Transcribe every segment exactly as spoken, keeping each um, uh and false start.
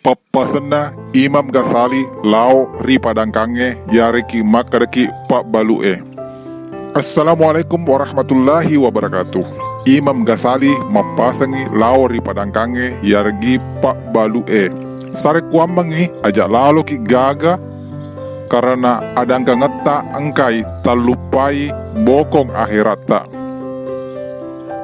Pappasenna Imam Ghazali lao ri padangkangnge, yareggi makkedaki pabbalu'e. Assalamualaikum warahmatullahi wabarakatuh. Imam Ghazali mappasengngi lao ri padangkangnge, yareggi pabbalu'e. Sarekkuammengngi aja laloki gaga, karena adangkangetta engkai talluppai bokong akheratta.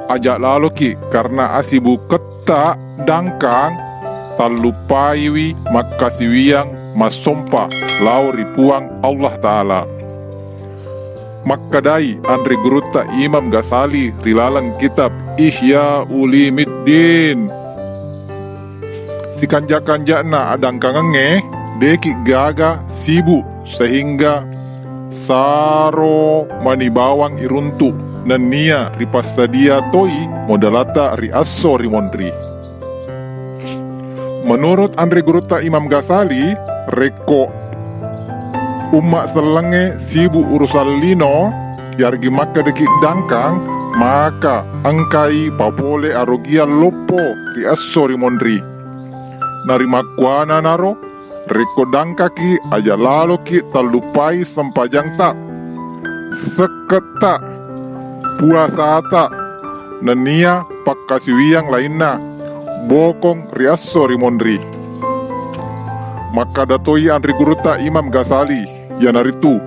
Aja laloki karena asibuketta dangkang, talluppaiwi makkasiwiang massompa lao ri Puang Allah Ta'ala. Makkedai anre gurutta Imam Ghazali ri laleng kitab Ihya Ulumuddin, sikanja-kanja'na adangkangengnge, de'ki gaga sibuk sehingga saro mani bawang iruntu, nennia ripassadia toi modalatta ri esso ri monri. Menurut anre gurutta Imam Ghazali, rekko umma sellengnge sibuk urusan lino, yareggi makkedaki dangkang, maka engkai papole arogiang loppo ri esso ri monri. Narimakkuananaro, rekko dangkaki aja laloki talluppai sempajangta, sekketta, puasata, nennia pakkasiwiang lainna bokong ri esso ri monri. Makkeda toi anre gurutta Imam Ghazali, iyanaritu,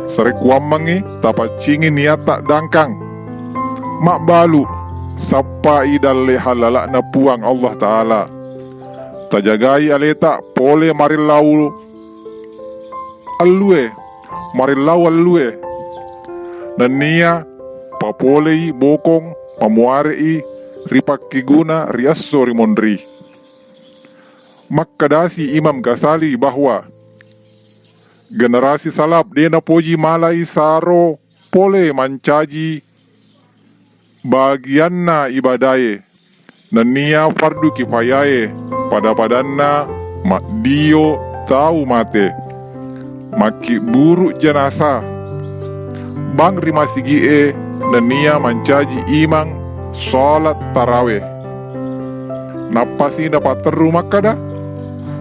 sarekkuammengngi tapaccingi niatta dangkang, mabbalu, sappai dalle hallala'na Puang Allah Ta'ala. Tajagai aleta pole marillau ellue, marillau ellue, nennia papolei bokong mamuare'i ripakkeguna ri esso ri monri. Makkedasi Imam Ghazali bahwa generasi salaf de' napoji malai saro pole mancaji bagianna ibadae, nennia fardu kifayae, pada-padanna maddio tau mate, makkibburu janasa, bang ri masigi'e nennia mancaji imang salat tarawe. Nappasi napatterru makkeda,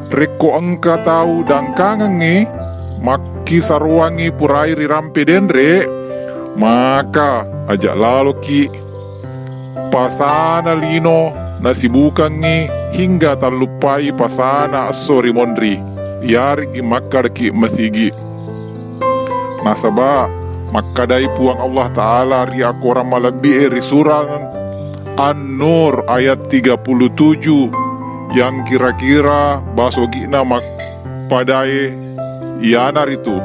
rekko engka tau dangkangengngi makkisaroangngi purai rirampe denre, maka aja laloki pasana lino nasibukangngi hingga talluppai pasana esso ri monri, yareggi makkedaki masigi. Nasaba makkedai Puang Allah Ta'ala ri akorang malebbi'e ri surah An-Nur ayat tiga puluh tujuh, yang kira-kira basogi'na mappadae, iyanaritu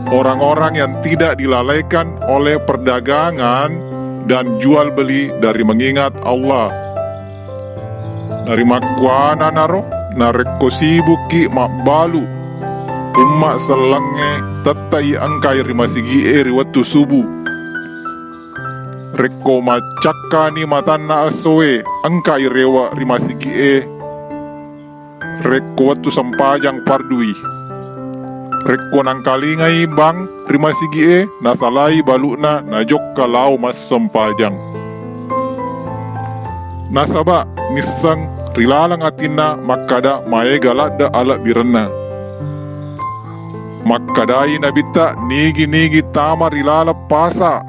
orang-orang yang tidak dilalaikan oleh perdagangan dan jual beli dari mengingat Allah. Narimakkuananaro, narekko sibukki mabbalu, umma sellengnge tettai engkai ri masigi'e ri wettu subuh. Rekko maccakkani matanna essoe, engkai rewe' ri masigi'e rekko wettu sempajang fardui. Rekko nangkalingai bang ri masigi'e, nasalai balu'na, najokka lao massempajang. Nasaba nisseng ri laleng atinna makkeda maega ladde' alebbirenna. Makkedai Nabitta, nigi-nigi tama ri laleng pasa,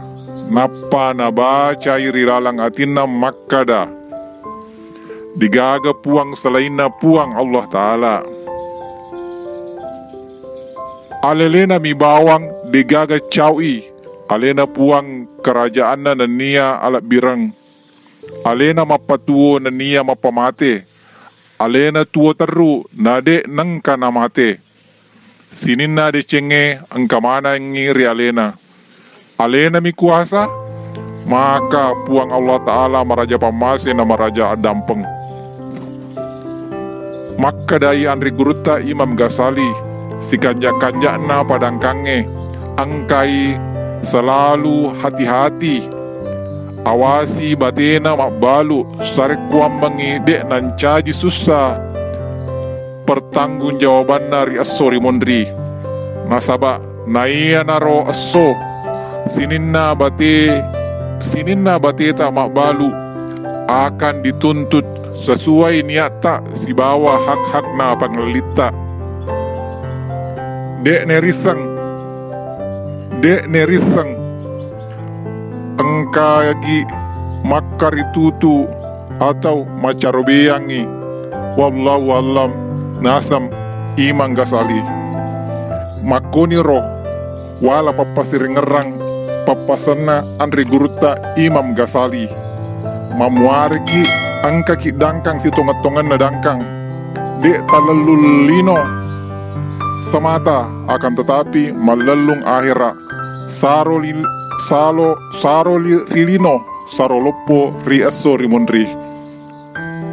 nappa nabacai ri laleng atinna makkeda, degaga puang selainna Puang Allah Ta'ala. Alelena mi bawang degaga cau'i, alena puang karajaanna nennia alebbireng, alena mappatuo nennia mappamate, alena tuo terru nade' nengka namate. Sininna decengnge engka manengngi ri alena. Alena mi kuasa, maka Puang Allah Ta'ala maraja pammase na maraja addampeng. Makkedai anre gurutta Imam Ghazali, sikanja-kanja'na padangkangnge, engkai selalu hati-hati, awasi batena mabbalu, sarekkuammengngi de' nancaji sussa pertanggungjawabanna ri esso ri monri. Nasaba naiyanaro esso sininna bate, sininna bateta mabbalu, akan dituntut sesuai niatta sibawa hak-hakna pangellitta. De'ne risseng, de'ne risseng engkagi makkaritutu atau macarobeangngi. Wallahu a'lam, naseng Imam Ghazali. Makkoniro wala pappasirengngerang pappasenna anre gurutta Imam Ghazali. Mamuareki engkaki dangkang sitongeng-tongenna dangkang. De' talellung lino semata, akan tetapi mallellung ahera. Saro li-, salo-, saro li-, ri lino, saro loppo ri esso ri munri.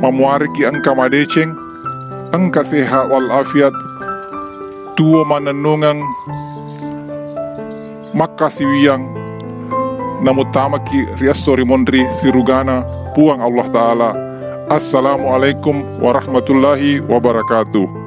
Mamuareki engka madeceng, engka sehat walafiat, tuo manennungeng, makkasiwiang, namuttamaki ri esso ri munri sirugana Puang Allah Ta'ala. Assalamualaikum warahmatullahi wabarakatuh.